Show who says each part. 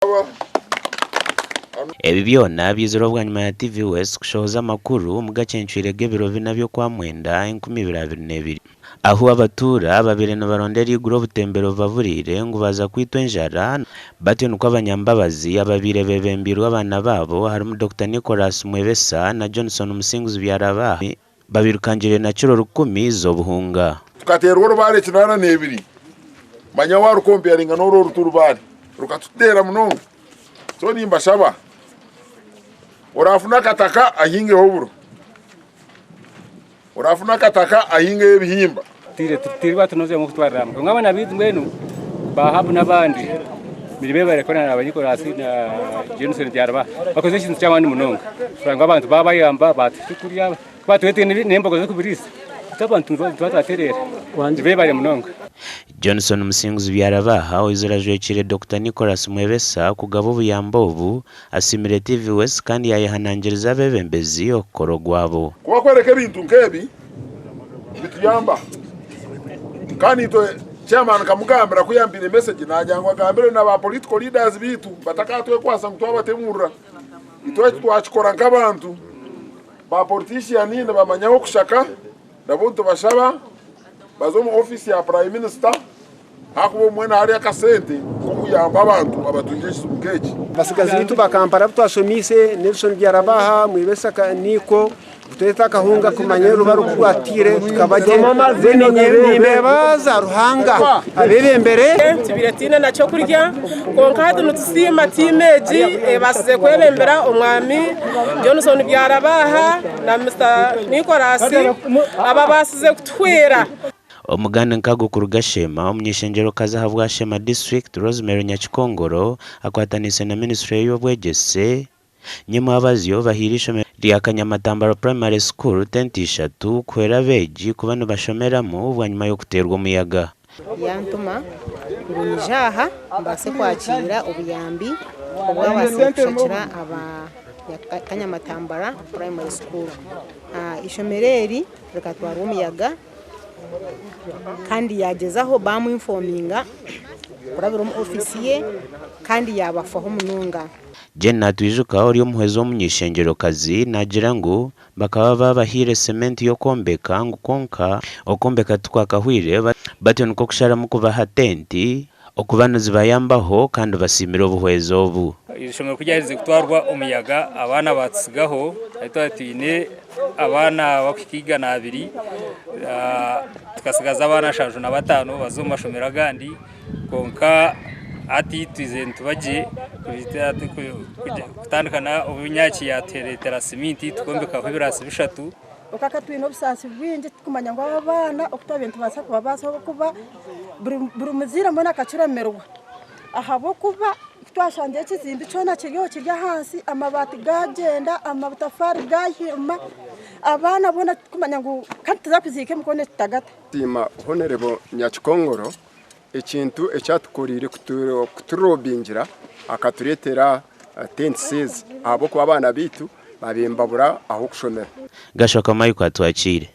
Speaker 1: Nimbashaba.
Speaker 2: Ebi byona byizire bwanyima ya TV West kushohoza amakuru omu gacencwire g'ebiro bina by'Okwamwenda 2022 ahu abatuura babaire nibaronda eriguru obutembero bubaburiire ngu baaza kwitwa enjara batyo nikwo abanyambabazi ababaire bebembeirwe abaana baabo harimu Dokita Nicholas Mwebesa na Johnson Musinguzi Byarabaha babirukangiriire na kiro rukumi z'obuhunga.
Speaker 1: Tukateerwa orubaare 82, manya waarukompeyaringa n'oru oruta orubaare rukatuteera munonga. So nimbashaba oraafuna akataka ahingeho oburo, oraafuna akataka ahingeho ebihimba.
Speaker 3: Tituri batunozemu okutwarira hamwe kwonka abaana baitu mbwenu ba Ahabu n'abandi biri bebarekora na Nicholas na Johnson Byaraba bakoze ekintu ky'amaani munonga kureba ngu abantu babayamba batuha ekyokurya batureetera n'embogo z'okubiriisa itwe abantu nituba twatereera nibebare munonga.
Speaker 2: Johnson Musinguzi Byarabaha oizire ajwekiire Dokita Nicholas Mwebesa kugaba obuyambi obu, asiimire TV West kandi yayehanangiriza abeebembezi okukora ogwabo.
Speaker 1: Ku bakworeka ebintu nk'ebi nibituyamba kandi itwe chairman nkamugambira ku yampaire message nagira ngu agambire na ba political leaders baitu batakatwekwasa ngu twabatemurira. Itwe eki twakikora nk'abantu, ba politician nibamanya ah'okushaka nabo nitubashaba baze omu office ya prime minister ahakuba obumwe nihariyo akasente k'okuyamba abantu abatungire ekizibu nk'eki.
Speaker 4: Abatsigazi baitu ba Kampala abu twashomiise, Nelson Byarabaha, Mwebesa Niiko, kutureetera akahunga kumanya oruba oku rwatuteire tukaba gye. Mbwenu nimbeebaza Ruhanga abeebembere.
Speaker 5: Tubaire tutaine na ky'okurya kwonka hati nitusiima tiimu egi ebaasize kwebembera omwami Johnson Byarabaha na Mister Nicholas ababaasize kutuhwera.
Speaker 2: Omuganda nkago kuruga Sheema, omuny'eishengyerokazi ahabwa Sheema District, Rosemary Nyakikongoro akwataniise na minisiture y'eby'obwegyese, Nyimwabazyo bahaire eishomero rya Kanyamatambaro Primary School tenti ishatu kuhwera abeegi kuba nibashomeramu bwanyima y'okuteerwa omuyaga.
Speaker 6: Yantuma ngu nyije aha mbaase kwakiira obuyambi obwabaasire kushakira aba Kanyamatambara Primary School. Eishomero eri rikatwarwa omuyaga kandi yaagyezaho baamuinfominga kurabira omu ofiisi ye kandi yaabafaho munonga.
Speaker 2: Jane Natwijuka ori omuhwezi w'omuny'eishengyerokazi naagira ngu bakaba baabahaire cement y'okwombeka ngu kwonka okwombeka tikwakahwire batyo nikwo kusharamu kubaha tenti okuba nizibayambaho kandi basiimire obuhwezi obu.
Speaker 7: Eishomero ku ryaherize kutwarwa omuyaga abaana baatutsigaho ahu twaba twine abaana bakuhika 200 tukatsigaza abaana 75 baza omu mashomero agandi. Kwonka hati twizire nituba gye kutandika obu Nyaaki yaatureetera siminti tukombekaho ebiraasi bishatu.
Speaker 8: Okaka twine obusaasi bwingi turikumanya ngu aba abaana oku twabaire nitubaasa kubabaasa ahabw'okuba buri muzaire mbwenu akakiramirwa ahabw'okuba ku twashangire ekizimbe kyona kiri kiri ahansi amabaati gaagyenda amatafaari gaahirima abaana boona turikumanya ngu kandi tituza kuziika emikono etutagata.
Speaker 9: Nsiima Honourable Nyakikongoro Ekintu eki atukoreire kuturobingira akatureetera tents ezi ahabw'okuba abaana baitu babaire nibabura ah'okushomera.
Speaker 2: Gashaka Michael Atwakiire.